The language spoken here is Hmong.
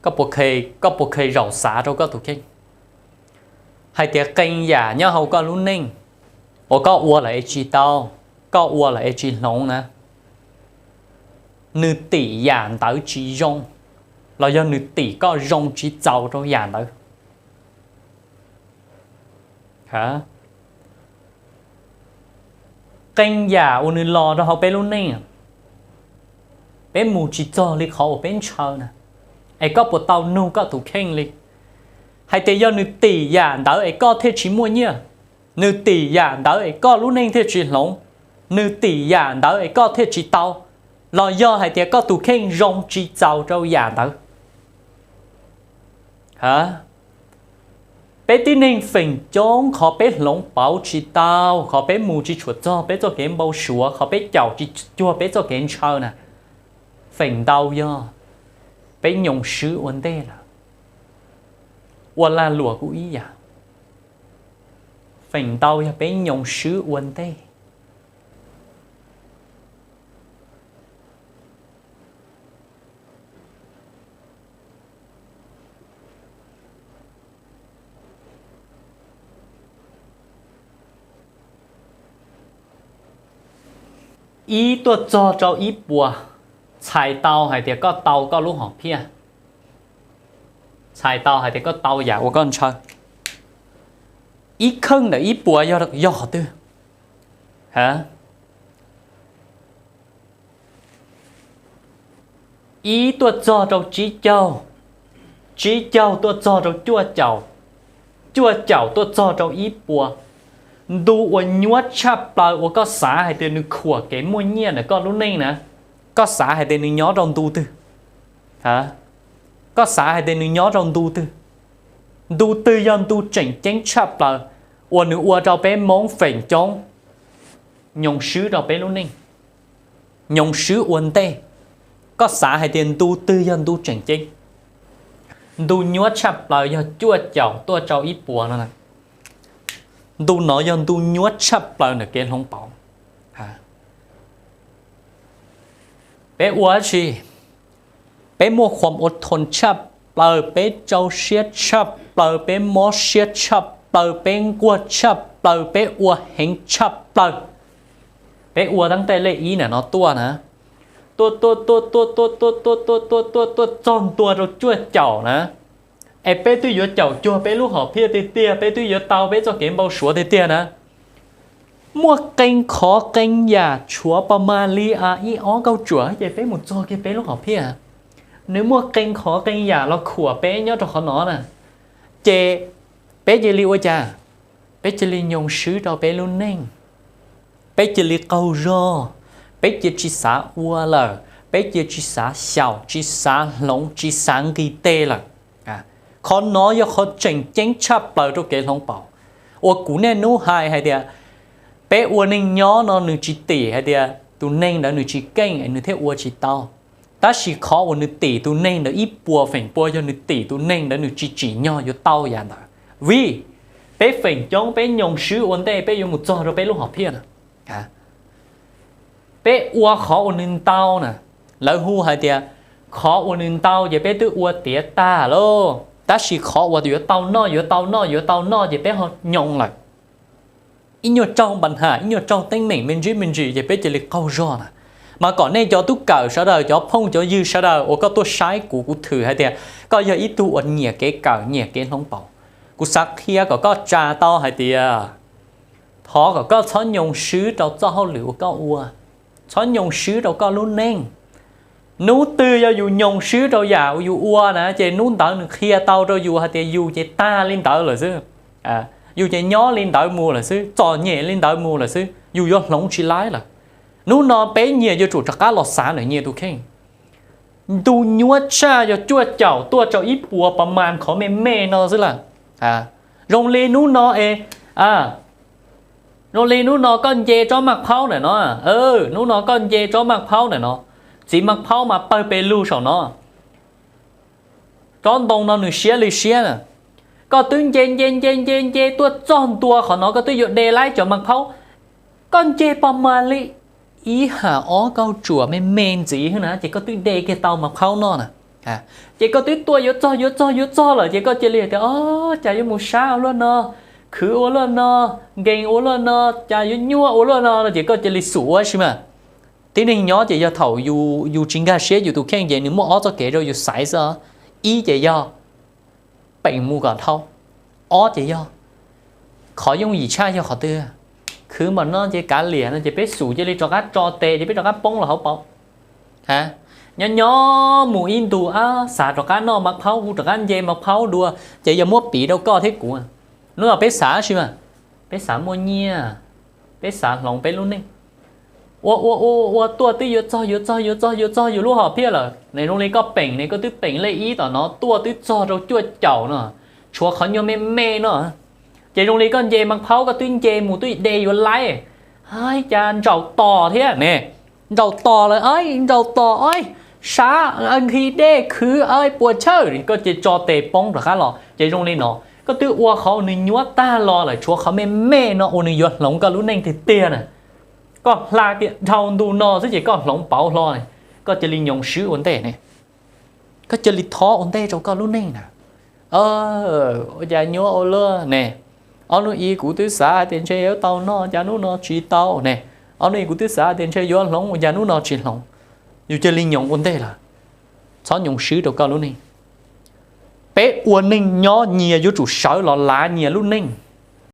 Koj puas kheev zaum xav rau koj tus kheej hais tias qee yam nyob hauv koj lub neej uas koj ua lawm es tsis tau, koj ua lawm es tsis hloov na, nws tim yam ntawd tsis zoo, los yog nws tim koj zoo tsis txaus rau yam ntawd? Qee yam uas nws los rau hauv peb lub neej, peb mus tsis txog li qhov uas peb ntshaw na, es koj puas tau nug koj tus kheej li hais tias yog nws tim yam ntawd es koj thiaj tsis muaj nyiaj, nws tim yam ntawd es koj lub neej thiaj tsis hloov, nws tim yam ntawd es koj thiaj tsis tau, los yog hais tias koj tus kheej zoo tsis txaus rau yam ntawd? Peb tib neeg feem coob qhov peb hloov pauv tsis tau, qhov peb mus tsis tshua txog peb txoj kev npau suav, qhov peb caum tsis cuag peb txoj kev ntshaw na, feem ntau yog peb nyoo swb ua ntej lawm. Ua lag luam kuj ib yam, feem ntau yog peb nyoo swb ua ntej. Ib tuaj txog rau ib puas, txhais tau hais tias koj tau koj lub hom phiaj, txhais tau hais tias koj tau yam uas koj ntshaw. Ib kheej ntawm ib puas yog qhov twg? Ib tuaj txog rau tsib caug, tsib caug tuaj txog rau cuaj caum, cuaj caum tuaj txog rau ib puas. Ntu uas nyuaj tshaj plaws uas koj xav hais tias nws khuam kev muaj nyiaj ntawm koj lub neej na, koj xav hais tias nws nyob rau ntu twg? Koj xav hais tias nws nyob rau ntu twg? Ntu twg yog ntu tseem ceeb tshaj plaws uas nws ua rau peb Hmoob feem coob nyoo swb rau peb lub neej, nyoo swb ua ntej? Koj xav hais tias ntu twg yog ntu tseem ceeb? Ntu nyuaj tshaj plaws yog cuaj caum tuaj rau ib puas no. Ntu no yog ntu nyuaj tshaj plaws ntawm kev hloov pauv. Peb ua dab tsi? Peb muaj khuam ua thoo tshaj plaws, peb rau siab tshaj plaws, peb mob siab tshaj plaws, peb nquag tshaj plaws, peb ua heev tshaj plaws. Peb ua tab tej lej ib ntawm no tuaj na, tuaj tuaj tuaj tuaj tuaj tuaj tuaj tuaj tuaj tuaj tuaj txog ntua rau cuaj caum na, es peb twb yuav caum cuag peb lub hom phiaj tiag tiag, peb twb yuav tau peb txoj kev npau suav tiag tiag na. Muaj qee qhov qee yam tshuav pas mas li ib ob kauj tsuam ces peb mus txog kiag peb lub hom phiaj. Nws muaj qee qhov qee yam los khuam peb nyob rau qhov no na, ces peb cia li ua cas? Peb cia li nyoo swb rau peb lub neej. Peb cia li qaug zog, peb cia tsis xav ua lawm, peb cia tsis xav xyaum, tsis xav hloov, tsis xav nqis tes lawm. Qhov no yog qhov tseem ceeb tshaj plaws rau kev hloov pauv. Uas kuv niaj hnub hais hais tias peb ua neej nyob no nws tsis tim hais tias tus neeg ntawd nws tsis keej es nws thiaj ua tsis tau. Tab sis qhov uas nws tim tus neeg ntawd ib puas feem pua yog nws tim tus neeg ntawd nws tsis tsim nyog yuav tau yam ntawd. Vim peb feem coob peb nyoo swb ua ntej peb yuav mus txog rau peb lub hom phiaj na. Peb ua qhov uas nws ntau na, lawv hu hais tias qhov uas nws ntau ces peb twb ua tiav tag lauj, tab sis qhov uas yuav tau noj yuav tau noj yuav tau noj ces peb ho nyoo lawm. Ib nyuag raug npa nham, ib nyuag raug teeb meem me ntsis me ntsis ces peb cia li qaug zog na. Mas kom nej cov tub kawm sawv daws, cov phooj cov ywg sawv daws uas koj tuaj saib kuv, kuv thwm hais tias koj yog ib tug uas nyiam kev kawm nyiam kev hloov pauv, kuv xav qhia kom koj tsa tau hais tias thov kom koj txhob nyoo swb rau txoj hauj lwm uas koj ua, txhob nyoo swb rau koj lub neej. Hnub twg yog yus nyoo swb rau yam uas yus ua na ces hnub ntawd nws qhia tau rau yus hais tias yus ces tag li ntawd lawm xwb, yus ces nyob li ntawd mus lawm xwb, txom nyem li ntawd mus lawm xwb, yus yuav hloov tsis laib lawm. Hnub no peb nyias yuav tsum rov qab los xav ntawm nyias tus kheej. Ntu nyuaj tshaj yog cuaj caum tuaj rau ib puas pas mas qhov me me no xwb lawm. Zoo li hnub no es, zoo li hnub no koj nce tsob maj phaub ntawm no, hnub no koj nce tsob maj phaub ntawm no, txiv maj phaub mas pawg pes lug saum no, tsob ntoo no nws siab li siab na. Koj twb nce nce nce nce nce tuaj txog ntua qhov no koj twb yuav de laib cov maj phaub. Koj nce pas mas li ib ham ob kauj tsuam me me ntxiv na ces koj twb de kiag tau maj phaub noj na. Ces koj twb tuaj yuav txog yuav txog yuav txog lawm ces koj cia li tias, o, cas yuav mus sab ua luaj no, khwv ua luaj no, nkees ua luaj no, cas yuav nyuaj ua luaj no no ces koj cia li xum ua si mas. Tib neeg nyob ces yog thaum yus tsis nkag siab yus tus kheej ces nws muaj ob txoj kev rau yus xaiv xwb. Ib ces yog peem mus kom dhau, ob ces yog, qhov yooj yim tshaj yog qhov twg? Khwv npaum no ces kav liam no ces peb xum cia li rov qab tso tes ces peb rov qab poob los hauv paus. Ha, nyob nyob mus ib ntus, ab, xav rov qab noj mas phaub, hu rov qab nce mas phaub dua, ces yog muab piv rau koj thiab kuv. Hnub no peb xav si mas, peb xav muaj nyiaj, peb xav hloov peb lub neej. Ua ua ua ua tuaj twb yuav txog yuav txog yuav txog yuav txog yus lub hom phiaj lawm ne, zoo li koj peem ne, koj twb peem lej ib tom no tuaj twb txog rau cuaj caum no, tshuav qhov nyuag me me no, ces zoo li koj nce mas phaub koj twb nce mus twb de yuav laib, ab, cas ntsaum tos thiab ne, ntsaum tos lawm, ab, ntsaum tos, ab, sab, nqhis dej khwv, ab, puas chawj, koj ces tso tes poob rov qab los ces zoo li no. Koj twb ua qhov uas nws nyuaj tag los lawm, tshuav qhov me me no uas nws yuav hloov koj lub neej tiag tiag na. Koj hla tias dhau ntu no xwb ces koj hloov pauv hlo, koj cia li nyoos swb ua ntej ne, koj cia li thov ua ntej rau koj lub neej na. Ua cas nyuaj ua luaj ne, ob hnub ib kuv twb xav hais tias ntshe yuav tau noj, cas hnub no tsis tau ne, ob hnub ib kuv twb xav hais tias ntshe yuav hloov, ua cas hnub no tsis hloov? Yus cia li nyoos ua ntej lawm, txhob nyoos swb rau koj lub neej. Peb ua neej nyob nyias yuav tsum sawv los lav nyias lub neej.